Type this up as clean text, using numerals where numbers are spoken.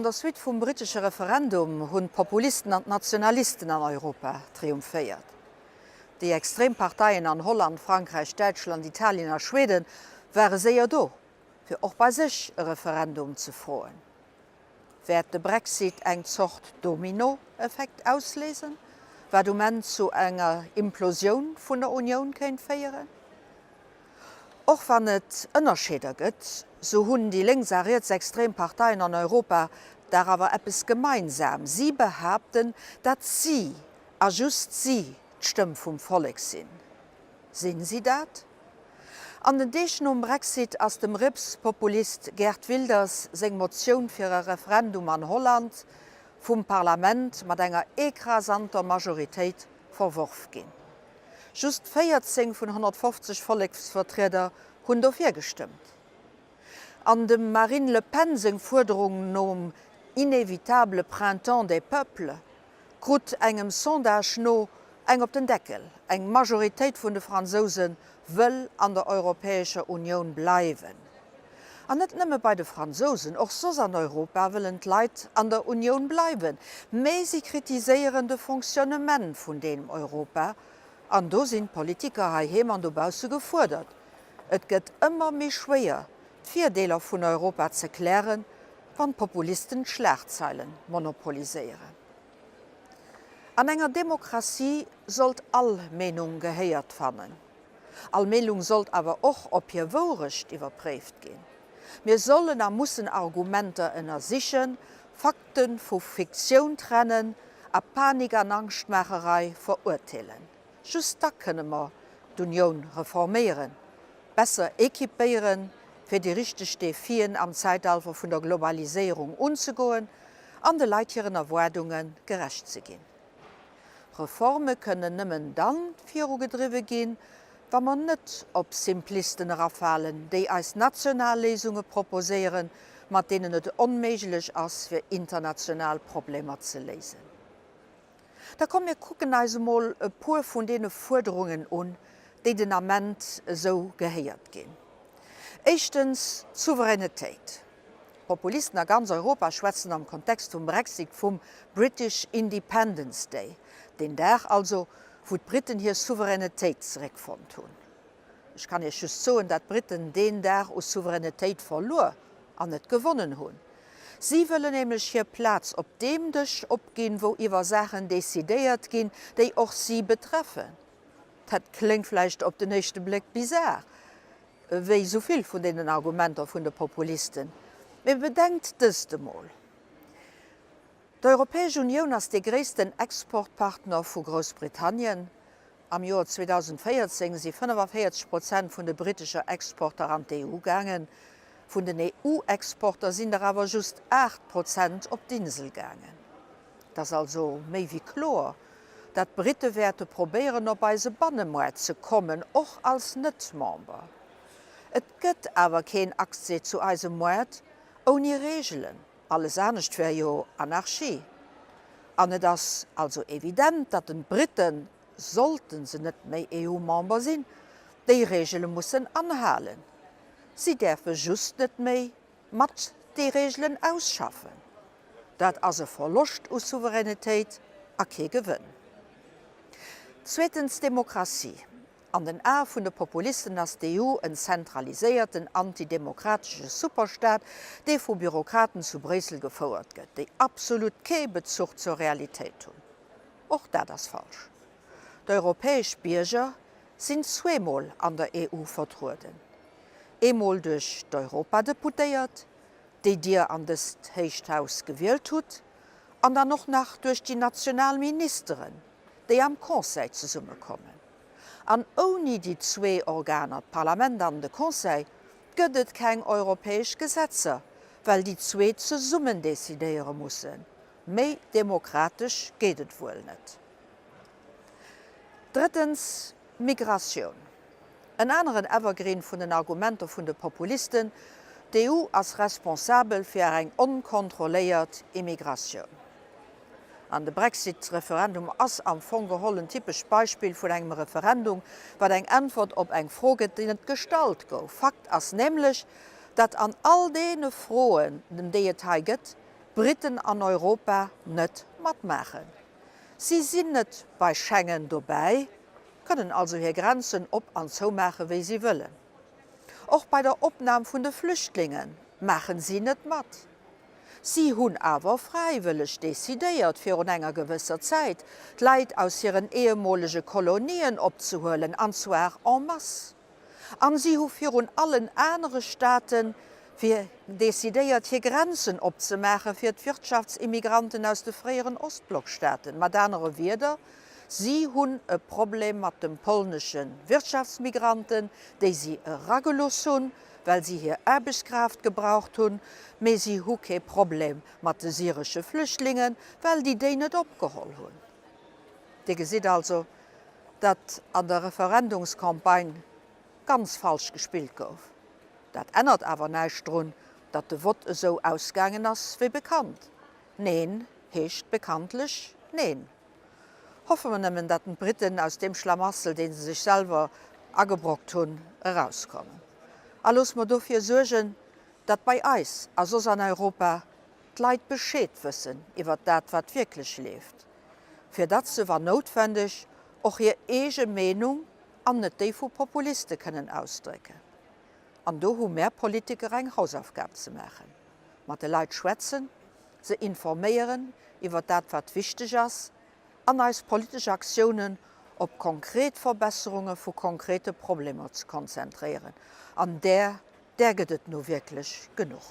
der Suite vum brittesche Referendum hunn d'Populisten an d'Nationalisten an Europa triumphéiert. Déi extrem Parteien an Holland, Frankräich, Däitschland, Italien a Schweden ware séier do, fir och bei sech e Referendum ze froen. Wäert de Brexit eng Zort Domino-Effekt ausléisen, wat um Enn zu enger Implosioun vun der Unioun kéint féieren? Och wann et Ënnerscheeder gëtt, sou hunn déi lénks a rietsextrem Parteien an Europa dach awer eppes gemeinsam, Si behaapten, datt si a just si d'Stëmm vum Vollek sinn. Sinn si dat? An den Deeg nom Brexit ass dem Rietspopulist Geert Wilders seng Motioun fir e Referendum an Holland vum Parlament mat enger ekrasanter Majoritéit verworf ginn. Just 14 vun 150 Volleksvertrieder hunn dofir gestëmmt. An dem Marine Le Pen seng Fuerderung nom inévitable printemps des peuples krut engem Sondage no eng op den Deckel, eng Majoritéit vun de Fransouse wëll an der Europäescher Unioun bleiwen. An net nëmme bei de Fransousen, och soss an Europa wëllen d'Leit an der Unioun bleiwen, mä si kritiséieren de Fonctionnement vun deem Europa. An do sinn d'Politiker heiheem an dobausse gefuerdert. Et gëtt ëmmer méi schwéier, d'Virdeeler vun Europa ze klären, wann d'Populisten d'Schlagzeile monopoliséieren. An enger Demokratie sollt all Meenung gehéiert fannen. All Meenung sollt awer och op hir Wourecht iwwerpréift ginn. Mir sollen a mussen Argumenter ënnersichen, Fakte vu Fiktioun trennen a Panik an Angschtmaacherei verurteelen. Just da kënne mer d'Unioun reforméieren, besser equipéieren, fir déi richteg Defien am Zäitalter vun der Globaliséierung unzegoen an de Leit hiren Erwaardunge gerecht ze ginn. Reforme kënnen nëmmen da virugedriwwe ginn, wa mer net op Simplisten erafalen, déi eis national Léisunge proposéieren, mat deenen et onméiglech ass, fir international Problemer ze léisen. Da komm mir kucken eis emol e puer vun deene Fuerderungen un, déi den Ament esou gehéiert ginn. Éischtens, d'Souveränetéit. D'Populisten a ganz Europa schwätzen am Kontext vum Brexit vum British Independence Day, deen Dag also, wou d'Britten hir Souveränetéit zeréckfonnt hunn. Ech kann Iech just soen, dat d'Britten deen Dag u Souveränetéit verluer an net gewonnen hunn. Si wëllen nämlech hir Plaz op deem Dësch opginn, wou iwwer Saachen decidéiert ginn, déi och si betreffen. Dat kléngt vläicht op den éischte Bléck bizar, wéi esou vill vun deenen Argumenter vun de Populisten, mee bedenkt dëst emol, D'Europäesch Unioun ass dee gréissten Exportpartner vu Groussbritannien. Am Joer 2014 si 45 Prozent vun de brittescher Exporter an d'EU gaangen. Vun den EU-Exporter sinn der awer just 8 Prozent op d'Insel gaangen. Et ass also méi wéi kloer, dat d'Britte wäerte probéieren op eise Bannemoart ze kommen, och als Net-Member. Et gëtt awer keen Accès zu eisem Moart ouni Reegelen, alles anescht wär jo Anarchie. An et ass also evident, datt den d'Britten, sollten se net méi EU-Member sinn, déi Reegele mussen anhalen. Si däerfe just net méi mat déi Reegelen ausschaffen. Dat ass e Verloscht u Souveränitéit a kee Gewënn. Zweetens, d'Demokratie. An den Ae vun de Populisten ass d'EU en zentraliséierten, antidemokratesche Superstaat, dee vu Bürokraten zu Bréissel gefouert gëtt, déi absolut kee Bezuch zur Realitéit hunn. Och dat ass falsch. D'europäesch Bierger sinn zweemol an der EU vertrueden, eemol duerch d'Europadeputéiert, déi Dir an dëst héicht Haus gewielt hutt, an dann och nach duerch déi national Ministeren, déi am Conseil zesummekommen. An ouni déi zwee Organer, d'Parlament an de Conseil, gëtt et keng europäesch Gesetzer, well déi zwee zesummen decidéiere mussen. Méi demokratesch geet et wuel net. Drëttens, Migratioun. En aneren Evergreen vun den Argumenter vun de Populisten, D'EU ass responsabel fir eng onkontrolléiert Immigratioun. An de Brexit-Referendum ass am Fong geholl en typescht Beispill vun engem Referendum, wat eng Äntwert op eng Fro gëtt, déi net gestallt gouf. Fakt ass nämlech, datt an all deene Froen, ëm déi et hei gëtt, d'Briten an Europa net matmaachen. Si sinn net bei Schengen dobäi, kënnen also hir Grenzen op an zoumaache wéi si wëllen. Och bei der Opnam vun de Flüchtlinge maachen si net mat. Si hunn awer fräiwëlleg decidéiert virun enger gewësser Zäit, d'Leit aus hiren ehemolege Kolonien opzehuelen, an zwar en masse. An si hu virun allen anere Staaten fir decidéiert, hir Grenzen opzemaache fir d'Wirtschaftsimmigranten aus de fréieren Ostblockstaaten. Mat anere Wierder, si hunn e Problem mat de polnesche Wirtschaftsmigranten, déi si eragelooss hunn, well si hir Aarbechtskraaft gebraucht hunn, mee si hu kee Problem mat de syresche Flüchtlingen, well déi déi net opgeholl hunn. Dir gesitt also, datt an der Referendumscampagne ganz falsch gespillt gouf. Dat ännert awer näischt drun, datt de Vott esou ausgaangen ass wéi bekannt. Neen heescht bekanntlech Neen. Hoffe mer nëmmen, datt d'Briten aus deem Schlamassel, dee se sech selwer agebrockt hunn, erauskommen. A loosse mer dofir suergen, datt bei eis a soss an Europa d'Leit Bescheed wëssen iwwert dat, wat wierklech leeft, fir datt se, wann noutwendeg, och hir eege Meenung an net déi vu Populiste kënnen ausdrécken. An do hu mär Politiker eng Hausaufgab ze maachen, mat de Leit schwätzen, se informéieren iwwer dat wat wichteg ass an eis politesch Aktiounen op konkret Verbesserunge vu konkrete Problemer ze konzentréieren. An där, där gëtt et nu wierklech genuch.